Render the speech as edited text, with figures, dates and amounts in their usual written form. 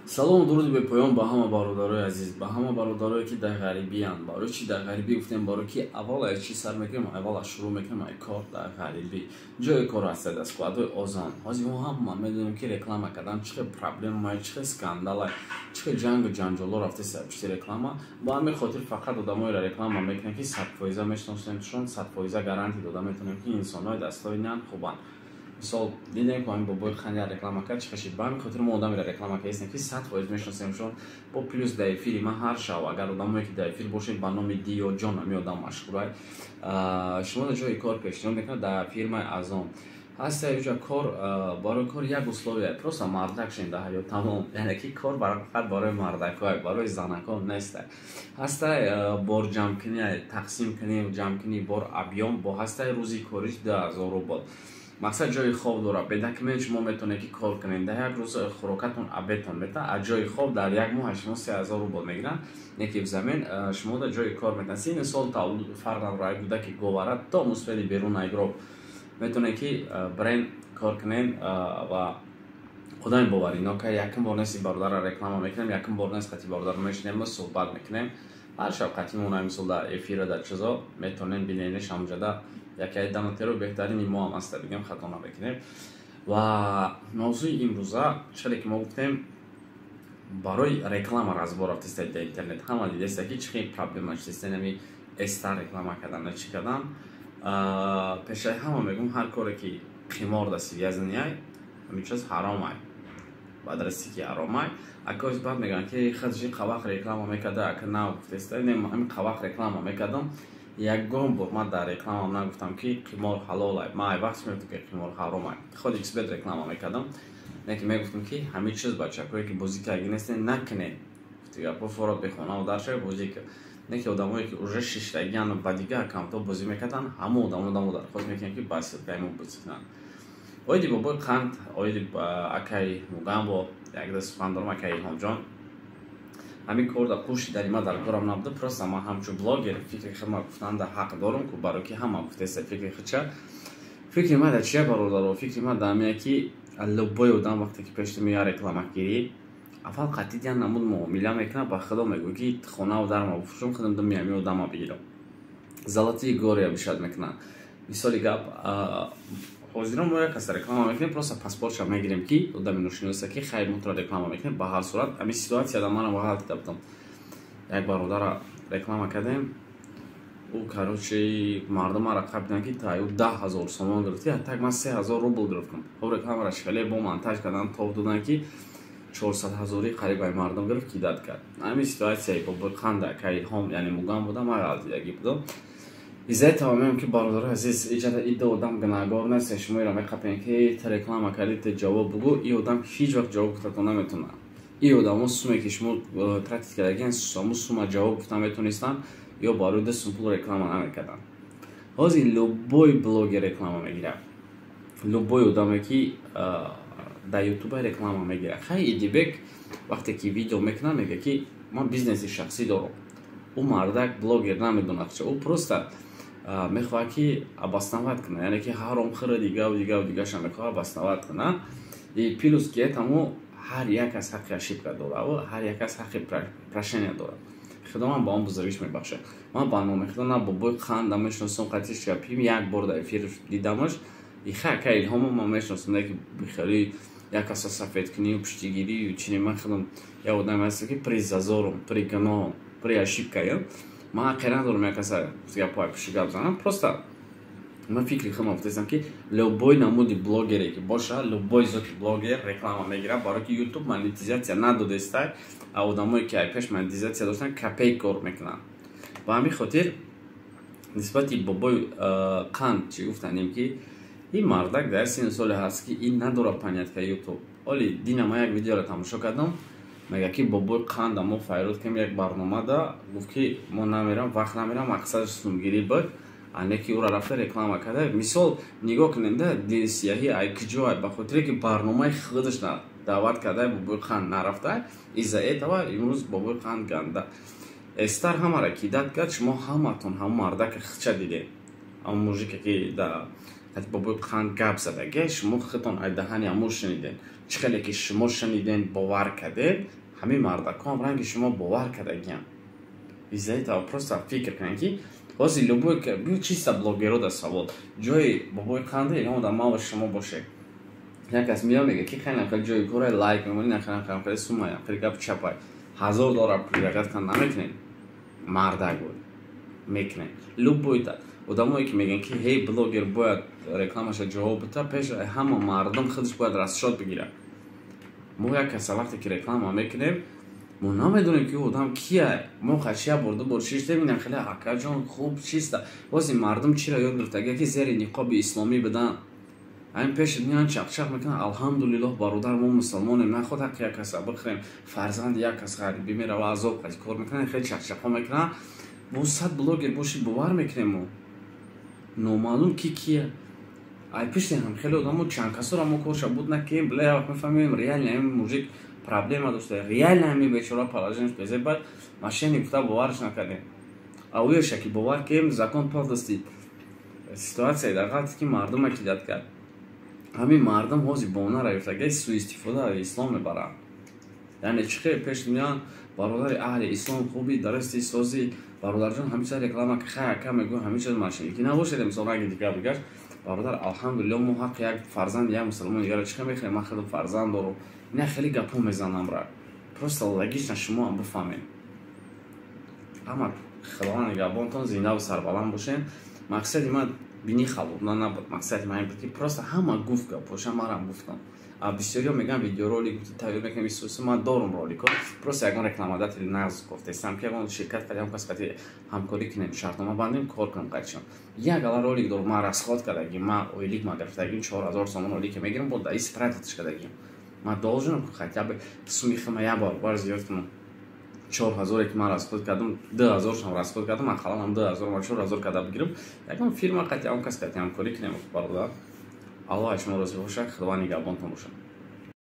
Салому дуруди бепоён ба ҳама бародарои азиз, ба ҳама бародарое, ки дар ғарибиянд. Барои чӣ дар ғарибӣ гуфтем? Барои ки аввал аз чӣ сар мекунем? Аввал аз шурӯъ мекунем ай кор дар ғарибӣ. Ҷои кор ҳастад дар складҳои Озон. Ҳозир мо ҳама медонем, ки реклама кардан чӣ хел проблема, чӣ хел скандала, чӣ хел ҷангу ҷанҷоло рафтеста пишти реклама. Ба ҳамин хотир фақат одамоеро реклама мекунем, ки 100% мешиносемшон, 100% гарантия дода метавонем, ки инсонҳои дастои нан хубанд. Мисол, дидем, ки ҳамин бобои Ханҷар реклама кард, чӣ хашид. Ба ҳамин хотир мо одамеро реклама кардем, ки 100% мешиносемшон. Бо плюс дар эфири ман ҳар шаб, агар одамое, ки дар эфир бошед, ба номи Диёҷон, ҳамин одам машҳурай, шумо дар ҷои кор пешниҳод мекунад дар фирмаи Азон. Ҳаста уҷа кор. Барои кор як условия: просто мардак шен дар ҳаёт, тамом. Яъне ки кор фақат барои мардакҳо, барои занакҳо неста. Ҳастай бор ҷамъкунӣ, тақсим кунӣ, ҷамъкунӣ бор, объём бо. Ҳастай рӯзи кориш 2000 рубл. Мақсад, ҷои хоб дорад, бе документ шумо метавонед, ки кор кунед. Дар як рӯз хӯрокатон, обедтон метавон, аз ҷои хоб дар як моҳ шумо 3000 рубл мегиранд, не ки взамен шумо дар ҷои кор метавонед. Синни сол фарқ надорад, кӯдаки говара то мусфеди берун айгроб метавонед, ки бренд кор кунед. Ва одами боваринока, якум бор нест бародарро реклама мекунем, якум бор нест қати бародар мешинем, суҳбат мекунем ҳар шаб қатимона. Мисол, дар эфира, дар чизо метавонем биненеш, ҳамҷода яке аз донатеро беҳтарини мо ҳам аста, бигем, хато намекунем. Ва мавзӯи имрӯза, чиқаде ки мо гуфтем, барои реклама разбор рафтеста дар интернет. Ҳама дидаста, ки чӣ хел проблема шудеста, нами эста реклама кардан, чӣ кардан. Пешаи ҳама мегӯм, ҳар коре, ки қимор да связанный, ҳамин чиз ҳаромай, бадрасти ки ҳаромай. Акоз баъд мегӯянд, ки хадши қавақ реклама мекарда, ака нав гуфтеста. Не, ҳамин қавақ реклама мекардам, ягон бор ман дар рекламам нагуфтам, ки қимор ҳалолай. Ман ай вақт мегуфтам, ки қимор ҳаромай. Худ xbet реклама мекардам, не ки мегуфтам, ки ҳамин чиз, бачакое, ки бозӣ кардаги нестен, накунед. Гапо форот бехонаву дар шавед, бозӣ кар. Не ки одамое, ки уже шиштагиан ба дигар аккаунтҳо бозӣ мекарданд, ҳамон одамо дамо дархост мекунанд, ки ба ссылкаи мо бозӣ кунанд. Оиди бобои Қанд, оиди акаи Мугамбо якда сухан дорам. Акаи Илҳомҷон, ҳамин кор дар пушти дари ма дар корам набуда. Просто ман ҳамчун блогер фикри худма гуфтан дар ҳақ дорам ку, барои ки ҳама гуфтеста фикри худча. Фикри ма дар чия, бародаро? Фикри ма дар ҳамия, ки любой одам, вақте ки пеши мея рекламагирӣ, аввал қатъи ян намуд муомила мекунад. Ба худо мегӯ, ки хонаву дарма бифурӯшам, худам думи ҳамин одама бигирам, золотые горы обещать мекунад. Мисоли гап, ҳозирон мо як каса реклама мекунем, просто паспортша мегирем, ки одами ношиноса, ки хайр, мо туро реклама мекунем. Ба ҳар сурат, ҳамин ситуатсияда манам ғалат дида будам. Як бародара реклама кардем, ӯ, короче, мардум маро қабидан, ки та ӯ 10 000 сомон гирифти, так ман 3000 рубл гирифтам. Хоб, рекламара шхеле бо монтаж кардан, тоб додан, ки 400 ҳазорӣ қариб ай мардум гирифт, кидать кард. Ҳамин ситуатсияи бобои Қанда, ка Илҳом, яъне Мугам буда, ман ғалатидагӣ будам. Из-за этого мегӯям, ки, бародарои азиз, иҷада ида одам гунаҳгор нест. Шумо иро меқапем, ки та реклама кардӣ, те ҷавоб бугӯ. И одам ҳеҷ вақт ҷавоб гуфтатон наметавонад. И одамо суме, ки шумо тратить кардагиан, саму сума ҷавоб гуфта метонистанд ё барои 2 сум пул реклама намекарданд. Ҳозир любой блогер реклама мегирад, любой одаме, ки дар ютуба реклама мегирад. Хай, Идибек вақте ки видео мекунад, мегӯяд, ки ман бизнеси шахсӣ дорам. Ӯ мардак блогер намедонад ча, ӯ просто мехоҳад, ки обосновать кунад, яъне ки ҳаром хӯра, дигаву дигаву дигаша мехоҳад обосновать кунад. И плюс ки этому ҳар як аз ҳаққи ошибка дорад, ҳар як аз ҳаққи прощения дорад. Худо ман ба он бузургиш мебахшад. Ман ба номи Худо на бобои Қанда мешиносам, қатиш гапим, як бор дар эфир дидамаш. Иха, ака Илҳомо ман мешиносам, не ки бихелӣ як каса сафедкунию пуштигирию чине. Ман худам як одаме ҳастам, ки при зазорум, при гуноҳом, при ошибкаям ман ҳаққе надорам як каса гапҳои пушти гап занам. Просто ман фикри худам гуфтаистам, ки любой намуди блогере ки боша, любой зоти блогер реклама мегирад, барои ки ютуб монетизатсия надодестай, а одамое, ки ай пеш монетизатсия доштанд, копейк кор мекунанд. Ба ҳамин хотир нисбати бобои Қанд чӣ гуфтанем, ки ин мардак дар синну соле ҳаст, ки ин надорад понятка ютуб. Оли дина ман як видеоро тамошо кардам, мега, ки бобои Қанда мо файрод кардем як барномада, гуфт, ки мо намерам, вақт намерам. Мақсадаш сумгирӣ буд, ане ки ӯра рафта реклама карда. Мисол, нигоҳ кунем да, дилсияҳӣ ай куҷо ай? Ба хотире ки барномаи худаш даъват карда, бобои Қанд нарафта. Из-за этого имрӯз бобои Қанд ганда эстар ҳамара кидать кард. Шумо ҳаматон ҳамон мардака хича дидем, ҳамон мужике, ки да Қати бобои қанд гап задагия, шумо худтон ай даҳани ҳамо шуниден. Чӣ хеле ки шумо шуниден, бовар кардед, ҳамин мардакҳоам ранги шумо бовар кардагиян. Из-за этого просто фикр кунед, ки ҳозир любой чиста блогеро да савол: ҷои бобои қанде илҳом да ман ва шумо бошед, як кас меояд, мега, ки хеле хеле ҷои кора, лайк мемонӣ, хеле хеле сумая, хеле гап чапай, 1000 доллар предлагать кан, намекунед? Мардак буд, мекунед. Любой та одамое ки мегӯянд, ки ҳей, блогер бояд рекламаша ҷавоб бита, пеш ҳама мардум худаш бояд расчёт бигирад. Мо як каса вақте ки реклама мекунем, мо намедонем, ки одам кия. Мо қачия бор, ду бор шиштем, инам хеле акаҷон хуб чиста. Бози мардум чиро ёд гирифтага, ки зери ниқоби исломӣ бидан, ҳамин пеш меян, чақчақ мекунанд: «Алҳамдулиллоҳ, бародар, мо мусулмонем, наход ҳаққи як каса бихӯрем, фарзанди як кас ғарибӣ мерава, азоб қати кор мекунанд». Хеле чақчақҳо мекунанд. Бо 100 блогер боши, бовар мекунем. Мо номаълум ки кия, ай пишти ҳам хеле одамо, чанд касоро мо корша буд накем. Бля, вақт мефаҳмем, реально ҳамин мужик проблема дошта, реально ҳамин бечора положение безе. Баъд мошенник гуфта, боварш накардем. А уеша ки бовар кем, закон подлости ситуация дар ғалате, ки мардума кидат кард. Ҳамин мардум ҳозир бона рафтага, суистифода аз ислом мебаранд. Яъне чӣ хел пеш меянд: «Бародари аҳли ислом, хуби, дарасти, созӣ, бародарҷон, ҳамин чиз реклама». Хай, ака, мегӯ, ҳамин чиз мошенникӣ набошед. Мисол, ранги дигар бигашт: «Бародар, алҳамдулилло, мо ҳаққи як фарзанди як мусулмони дигарро чӣ хел мехӯрем? Ман хеле фарзанд дорам». Ина хеле гапҳо мезанам ра. Просто логично шумо ҳам бифаҳмед. Ҳама Худованд нигаҳбонтон, зиндаву сарбаланд бошед. Мақсади ман бини халобна набуд, мақсади ман ин буд, ки просто ҳама гуфт гапоша, марам гуфтам. А бисёриҳо мегӯянд, видеоролик тайёр мекунем, исуси. Ман дорум роликҳо, просто ягон рекламодатели нағз гуфтестам, ки ягон ширкат қати, ягон кас қати ҳамкорӣ кунем, шартнома бандем, кор кунем қатишон. Як ала ролик дорум, ман расход кардагим, ман ойлик ма гирифтагим, 4000 сомон ойлике мегирам, бо даис тратить кардагим. Ман должен хотя бы суми хима як баробар зиёд кунам. 4000-е ки ман расход кардам, 2000-шам расход кардам, ақаллан 2000, ман 4000 карда бигирам, ягон фирма қати, ягон кас қати ҳамкорӣ кунем. Бародар, Аллоҳ аз шумо розӣ бошад, Худованд нигаҳбонтон бошад.